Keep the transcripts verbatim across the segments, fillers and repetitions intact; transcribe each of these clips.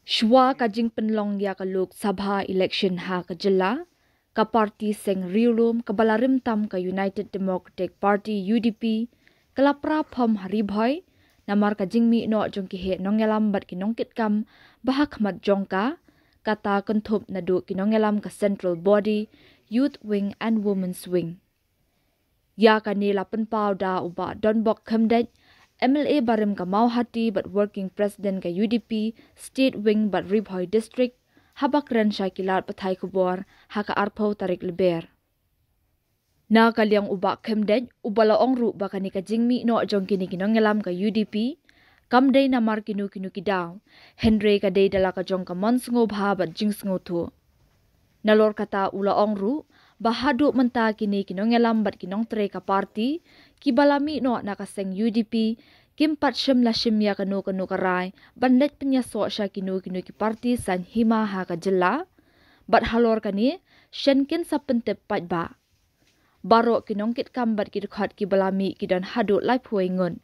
Shuwa ka jingpynlong ïa ka Lok Sabha election ha ka jylla, ka party seng riewlum kaba la rim tam ka United Democratic Party, U D P, ka la pra phom ha Ri Bhoi namar ka jingmih noh jong ki heh nongïalam bad ki nongkitkam ba ha khmat jong ka, kata kynthup naduh ki nongïalam ka central body, youth wing and women's wing. Ïa kane la pynpaw da u Bah Donbok Khymdeit, M L A barim ka Mawhati bad working president ka U D P state wing bad Ri Bhoi district, haba kren sha ki lad pathai khubor ha ka arphew tarik Lber. Na ka liang u Bah Khymdeit, uba la ong ruh ba kane ka jingmih noh jong kine ki nongïalam ka U D P kam dei namar kino kino ki daw, hynrei ka dei da la ka jong ka mon sngewbha bad jingsngewthuh. Nalor kata u la ong ruh ba haduh mynta kine ki nongïalam bad ki nongtrei ka party kiba la mih noh na ka seng U D P kim pat shym la shim ïa kano kano ka rai ban leit pynïasoh sha kino kino ki party saiñ hima ha ka jylla. Bad halor kane, shen kin sa pyntip paidbah. Baroh ki nongkitkam bad ki dkhot kiba la mih ki don haduh laiphew wei ngut.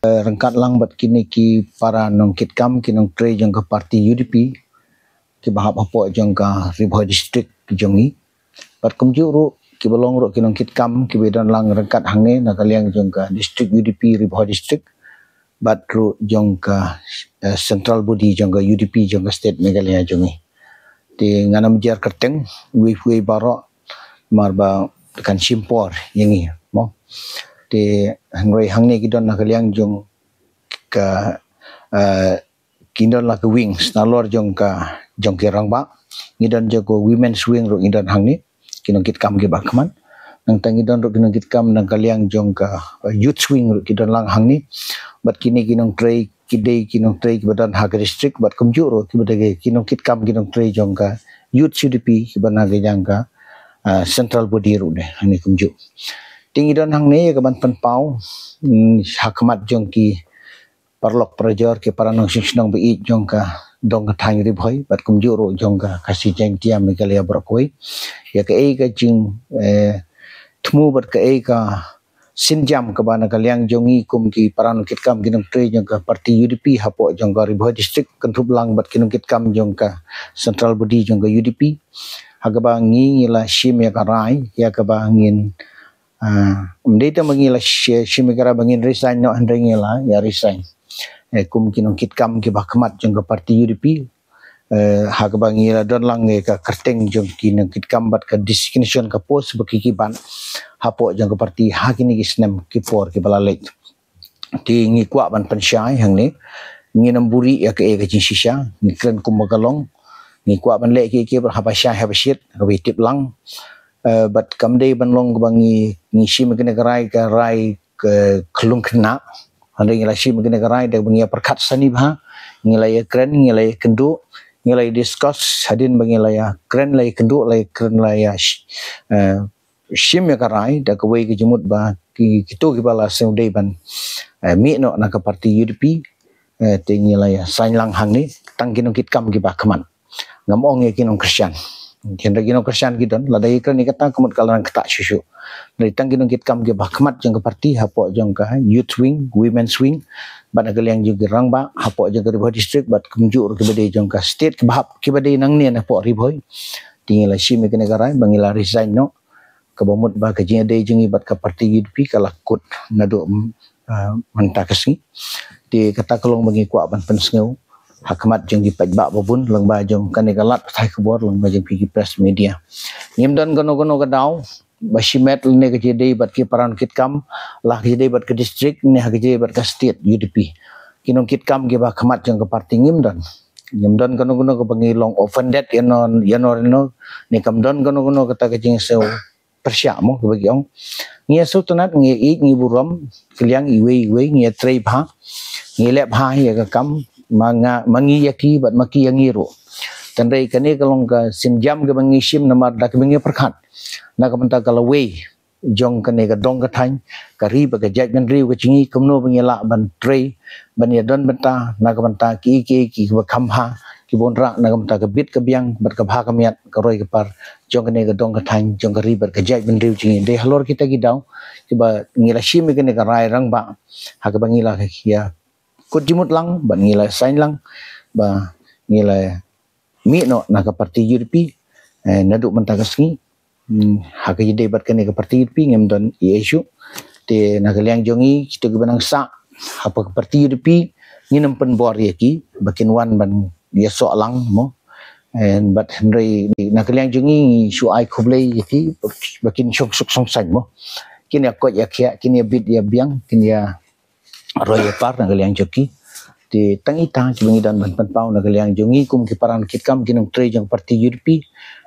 Eh, ryngkat lang bad kine ki para nongkitkam, ki nongtrei jong ka party U D P kiba hap hapoh jong ka Ri Bhoi district jong ngi. Bad kumjuh ruh kiba long ruh ki nongkitkam kiba don lang ryngkat hangne na ka liang jong ka district U D P Ri Bhoi district, bad ruh jong ka, eh, central body jong ka U D P jong ka state Meghalaya jong ngi. Te ngan ym jer kyrteng wei wei baroh namar ba kan shim por ïa ngi, mo. Te hynrei hangne ki don na ka liang jong ka, eh, ki don la ka wings nalor jong ka, jong ki rangbah. Ngi don jong ka women's wing ruh ngi don hangne, ki nongkitkam kiba khmat. Nangta ngi don ruh ki nongkitkam na ka liang jong ka, eh, youth wing ruh ki don lang hangne. Bad kine ki nongtrei, ki dei ki nongtrei kiba don ha ka district, bad kumjuh ruh kiba dei ki nongkitkam, ki nongtrei jong ka youth U D P kiba na ka liang ka, ah, central body ruh dei hangne kumjuh. Te ngi don hangne ïa kaban pynpaw, mm, ha khmat jong ki paralok parajor, ki para nongshong shnong ba ïeit jong ka dong ka thaiñ Ri Bhoi bad kumjuh ruh jong ka Khasi Jaiñtia Meghalaya baroh kawei, ïa kaei ka jing, eh, thmu bad kaei ka sienjam kaba na ka liang jong ngi kum ki para nongkitkam, ki nongtrei jong ka party U D P hapoh jong ka Ri Bhoi district, kynthup lang bad ki nongkitkam jong ka central body jong ka U D P, ha kaba ngi, ngi la shim ïa ka rai ïa kaba ngin, ah, ym dei tang ba ngi la shi-, shim ïa ka rai ba ngin resign noh, hynrei ngi la ïa resign, eh, kum ki nongkitkam kiba khmat jong ka party U D P, eh, ha kaba ngi la don lang ïa ka kyrteng jong ki nongkitkam bad ka designation ka post ba ki, ki ban hapoh jong ka party ha kine ki snem ki por kiba la leit. Te ngi kwah ban pynshai hangne, ngin ym buhrieh ïa kaei ka jingshisha, ngi kren kumba ka long. Ngi kwah ban leh kiei kiei bad haba shai haba shit, haba tip lang. Eh, bad kam dei ban long kaba ngi, ngi shim kane ka rai, ka rai ka khlung khynnah. Hynrei ngi la shim kane ka rai da ba ngi ïa pyrkhat sani bha, ngi la ïa kren, ngi la ïa kynduh, ngi la ïa discuss, hadien ba ngi la ïa kren, la ïa kynduh, la ïa kren, la ïa sh-, eh, shim ïa ka rai da kawei ka jingmut ba ki, kito kiba la sngewdei ban, eh, mih noh na ka party U D P, eh, te ngi la ïa sign lang hangne, tang ki nongkitkam kiba khmat. Ngam ong ïa ki nongkyrshan. Hynrei ki nongkyrshan ki don, lada ngi kren ïa kata ka mut ka la nang ktah shuh shuh. Hynrei tang ki nongkitkam kiba khmat jong ka party hapoh jong ka youth wing, women's wing, bad na ka liang jong ki rangbah hapoh jong ka Ri Bhoi district, bad kumjuh ruh kiba dei jong ka state kiba hap, kiba dei nangne na hapoh Ri Bhoi. Te ngi la shim ïa kane ka rai ba ngi la resign noh, kaba mut ba ka jingïadei jong ngi bad ka party U D P ka la kut naduh, ah, mynta ka sngi. Te kata ka long ba ngi kwah ban pynsngew ha khmat jong ki paidbah ba bun, lyngba jong kane ka lad pathai khubor, lyngba jong phi ki press media. Ngim don kano kano ka daw ba shimet lane ka jingïadei bad ki para nongkitkam, la ka jingïadei bad ka district ne ha ka jingïadei bad ka state U D P. Ki nongkitkam kiba khmat jong ka party ngim don. Ngim don kano kano kaba ngi long offended ïano ïano ïano, ne kam don kano kano kata ka jingsngew pyrshah mo, kaba ki ong. Ngi ïa sngewtynnat, ngi ïa ïeit, ngi burom kylliang iwei iwei, ngi ïa trei bha, ngi ïa leh bha ïa ka kam, ma nga, ma ngi ïa ki bad ma ki ïa ngi ruh. Hynrei kane ka long ka sienjam kaba ngi shim namar da kaba ngi pyrkhat na ka bynta ka lawei jong kane ka dong ka thaiñ, ka ri bad ka jaitbynriew ka jong ngi, kumno ba ngi lah ban trei, ban ïa don bynta na ka bynta ki, ki, ki, kiba kham bha, kiba wanrah na ka bynta ka bit ka biang bad ka bha ka miat, ka roi ka par jong kane ka dong ka thaiñ, jong ka ri bad ka jaitbynriew jong ngi. Dei halor kita ki daw kiba ngi la shim ïa kane ka rai rangbah, ha kaba ngi la ïa kut jingmut lang bad ngi la sign lang. ba ngi la mih noh na ka parti UDP, eh, naduh mynta ka sngi. Hmm, ha ka ïadei bad kane ka parti UDP ngim don ei ei shuh. Te na ka liang jong ngi, kito kiba nang sah ha ka parti UDP, ngin ym pynbor ïa ki ba kin wan ban ïasoh lang mo. Eh, bad hynrei na ka liang jong ngi, ngi shu ai khublei ïa ki ba kin shong suk shong saiñ mo. Kin ïa koit ïa khiah, kin ïa bit ïa biang, kin ïa roi ïa par na ka liang jong ki. Te tang ita kiba ngi don ban pynpaw na ka liang jong ngi kum ki para nongkitkam, ki nongtrei jong parti UDP,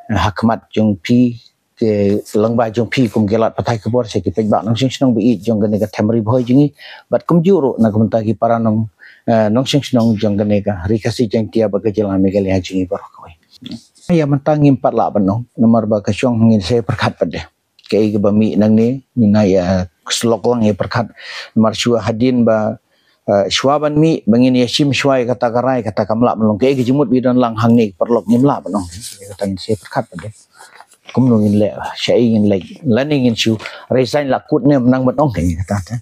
eh, ha khmat jong phi, te lyngba jong phi kum ki lad pathai khubor sha ki paidbah nongshong shnong ba ïeit jong kane ka them Ri Bhoi jong ngi, bad kumjuh ruh na ka bynta ki para nong, eh, nongshong shnong jong kane ka Ri Khasi Jaiñtia bad ka jylla Meghalaya jong ngi baroh kawei. Ïa mynta ngim pat lah ban ong namar ba ka shong ngin sa pyrkhat pat de. Kaei kaba mih nangne ngin ïa slok lang ïa pyrkhat. Namar shuwa hadien ba, eh, shuwa ban mih ba ngin ïa shim shuwa ïa kata ka rai, kata kam lah ban long. Kaei ka jingmut ba don lang hangne paralok, ngim lah ban ong. Ïa kata ngin sa pyrkhat pat de. Kumno ngin leh, shaei ngin leh, lane ngin shu resign la kut ne, ym nang ban ong, ïa kata te.